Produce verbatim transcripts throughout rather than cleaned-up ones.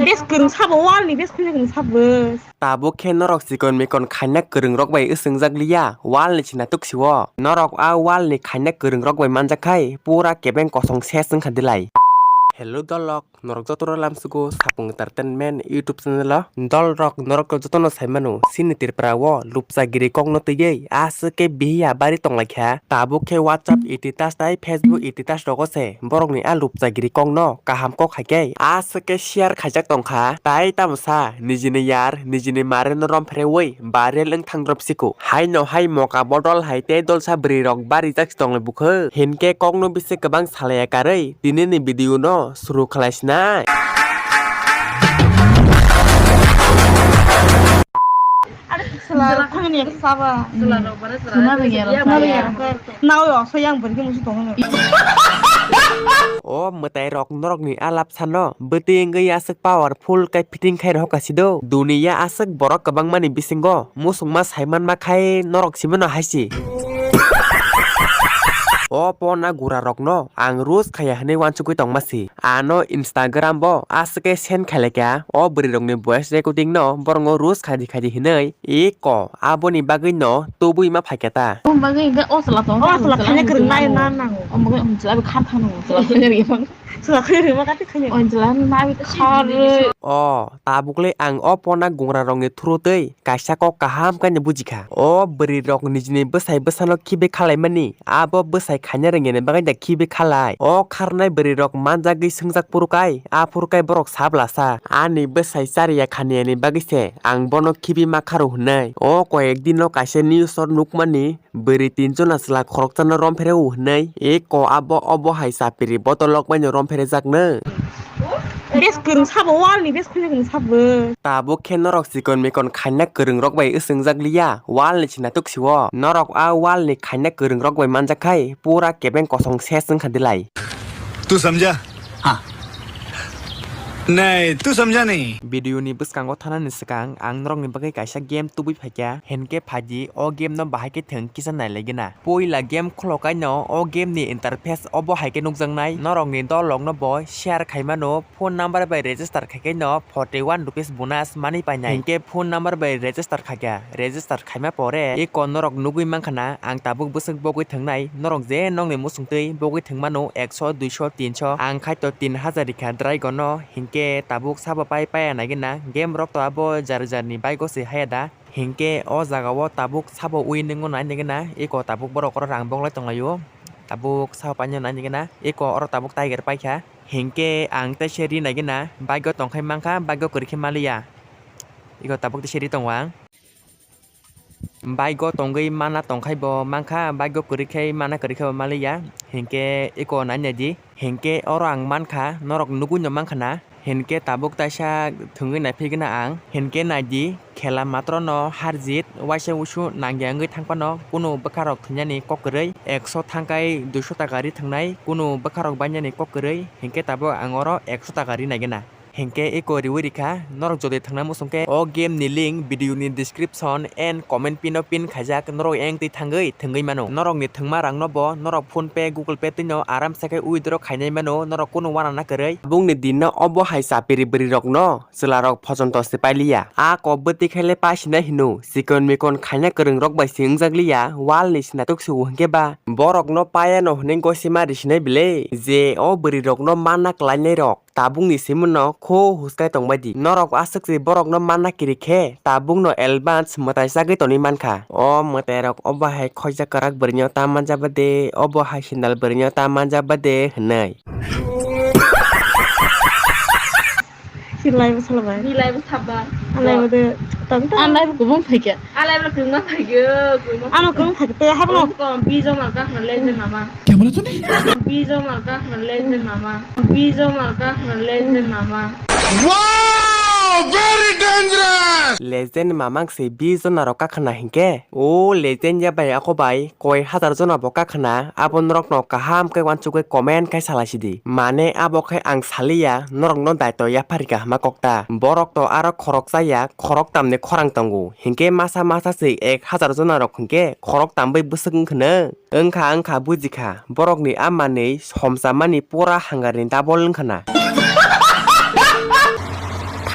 Bes kwrwng sabo, wall ni bes khwlai kwrwng sabo. Tabuk khe norok chikon mikon khaina kwrwng rok bai wswngjak liya, wall ni china tuksio. Norok a wall ni khaina kwrwng rok bai manjak khai pura kebeng kosong ses wngkha dilai. Hello dolok, norok jotono lamsugo Sapung Entertainment YouTube channel o. Dol rok norok jotono saimano, chini Tripura o lupchagiri kokno twiwi aswk khe bihiya bari tonglaikha. Tabuk khe WhatsApp status tai Facebook status rogo se borokni a lupchagiri kokno kaham kok hai khe aswk khe share khaijak tongkha. Tai tamo sa nijini yar nijini mare no romphrewi viral wng thang drop siko. Haino hai moka bodol hai tei dolsa bwrwi rok barijak si tonglai bukhe. Hinkhe kokno bisi kwbang salaiya karwi tini ni video no suru khlai sinai. Are sala khangni ek saba. Suna bengya rok. Suna bengya rok. Nao yo so yang beri musu tongo. O mwtai rok norok ni alap sano bwtwi wngwi aswk powerful kai fitting khai rok kasi do. Duniya aswk borok kwbangma ni bisingo musungma saimanma khai norok simi no haisi. O pona gura rokno ang roast khaya hinwi wansugwi tongma si. Ano Instagram bo aswk khe send khailai kha o bwrwi rokni voice recording no borokno roast khaidi khaidi hinwi. Eko aboni bagwi no tubui ma phaikha ta. Om bagwi hwnkhe o chwla tong. O chwla thangya kwrwng nai na nango. Om bagwi chwla bo khar thang nango. Chwla thangya rwma kati thangya. O chwla nai khar. O tabukle ang o pona gungra rokni through twi kaisa kok kaham khe bujikha. O bwrwi rok nijini bwsai bwsano khibi khalaimani, abo bwsai khaina rwngya ni bagwi da khibi khalai. O kharnai bwrwi rok manjagwi swngjak phuru kai, a phuru kai borok sablasa. Ani bwsai chariya khaniya ni bagwi se ang bono khibi ma kharo hwnwi. O koyek din no kaisa news o nukmani, bwrwi tinjona chwla khoroksano romphre o hwnwi. Eko abo obo hai chapiri botolrok bai no romphre jakno. Bes kwrwng sabo, wall ni bes khwlai kwrwng sabo. Tabuk khe norok chikon mikon khaina kwrwng rok bai wswngjak liya, wall ni china tuksio. Norok a wall ni khaina kwrwng rok bai manjak khai pura kebeng kosong ses wngkha dilai. Tu samjha? Ha. Nahi, tu samjha nahi. Video ni bwskango thanani swkang ang norok ni bagwi kaisa game tubui phaikha, hinkhe phaidi o game no bahai khe thwng kisa nailaigwna. Puila game khulok kaino o game ni interface obo hai khe nukjaknai, norok ni dol rok no bo share khaimano, phone number bai register khai khe no forty one rupees bonus manwi painai. Hinkhe phone number bai register khaikha, register khaima pore eko norok nugwi mankha na ang tabuk bwswk bogwi thwngnai, norok je nokni muchung twi bogwi thwngmano ekso, duiso, tinso, ang khaito tin hajar rikha driver no, hinkhe tabuk sabo pai paiya naigwna game rok to abo jar jar ni bike o se haya da. Hinkhe o jaga o tabuk sabo ui nungno nai nigwna, eko tabuk borok oro rang bonglai tonglaio, tabuk sabo paino nai nigwna, eko oro tabuk tiger paikha. Hinkhe ang teisa ri naigwna, bike o tongkhai mankha, bike o kwrwi khe maliya, eko tabuk teisa ri tongo ang. Bike o tongwi mana tongkhai bo mankha, bike o kwrwi khe mana kwrwi khe bo maliya, hinkhe eko nai naidi. Hinkhe oro ang mankha, norok nugwi no mankha na. Hinkhe tabuk taisa thwngwi naiphigwna ang. Hinkhe naidi, khela matrono harjit, waisa wusu nangya wngwi thangphano, kunu bwkharok thwinani kok kwrwi, ekso thangkai duiso taka ri thwngnai, kunu bwkharok bainani kok kwrwi, hinkhe tabuk ang oro ekso taka ri naigwna. Hinkhe eko riwi rikha, norok jodi thwngna muchungkhe o game ni link video ni description and comment pin o pin khaijak, norok engtwi thangwi thwngwi mano. Norokni thwngma rangno bo norok PhonePe, Google Pay twino aramsa khe withdraw khainai mano, norok kunu uanana kwrwi. Tabukni dinno obo hai chapiri bwrwirokno chwlarok phochonto se pailiya. A kok bwtwi khaile paisinai hino, chikon mikon khaina kwrwngrok bai se wngjak liya, wall ni sinatok se o hinkhe ba borokno paiano hwnwi gosi ma risinai bile, je o bwrwirokno manna kwlainairok. Tabukni simi no kho huskai tongbai di. Norok aswk se borok no manna kiri khe, tabuk no advance mwtai chagwi tonwi mankha. O mwtai rok obo hai khoijak kwrak bwrwi no ta manja bade, obo hai sandal bwrwi no ta manja bade hwnwi. Silai bo salbai. Silai bo salbai. Alai bo de. Tong tong. Alai bo kubung phaikha. Alai bo kwbangma phaikha, kwbangma. Ano kwbang phaikha, tei habo no. Kom, kom, bijo malka khna legend mama. Kya bola tune? Bijo malka khna legend mama. Bijo malka khna legend mama. Wow! Very dangerous! Legend mamang se bijo narok kakhna hinkhe. O legend ya bai ako bai koi hazar jona bo kakhna, abo norok no kaham khe wansugwi comment khai salai sidi. Mane abo khe ang saliya, norok no daito yapharika hama kokta. Borok to aro khorok chaya, khorok tamni khorang tongo. Hinkhe masa masa se ek hazar jona rok hinkhe khorok tambwi bwswk wngkhwno? Wngkha wngkha bujikha, borokni a manwi somsa mani pura hangarni double wngkhwna.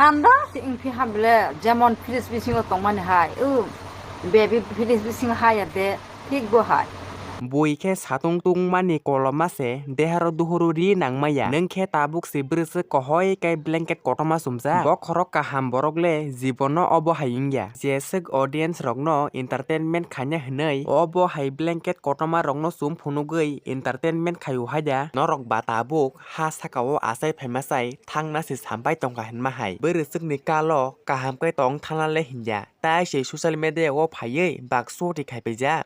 Anda si wngphi ha bele, jemon fridge bisingo tongmani hai, o baby fridge bisingo haya de, thik bo hai. Bui khe satung tungmani koloma se, deharo duhuru ri nangmaya. Nwng khe tabuk se bwrwswk kohoi kai blanket kotorma sumjak. Bokhorok kaham borok le jibono obo hai wngya. Jeswk audience rokno entertainment khaina hwnwi obo hai blanket kotorma rokno sum phunugwi entertainment khaio haida. Norok ba tabuk ha sakao achai phaima chai thangna se sampai tongkha hinma hai. Bwrwswkni kalo kaham khe tong thana le hinya. Tai se social media o phaiwi bakso ri khai paijak.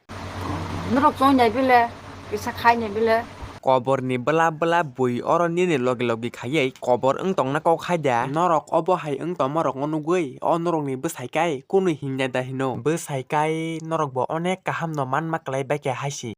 Norok chongnai bile, kisa khainai bile. Koborni bwla bwla bui oro nini logi logi khaiwi kobor wng tongna kok haida. Norok obo hai wng tongma rokno nugwi o norokni bwsai kai kunu hinya da hino. Bwsai kai norok bo onek kaham no manma kwlai bai khe hai se.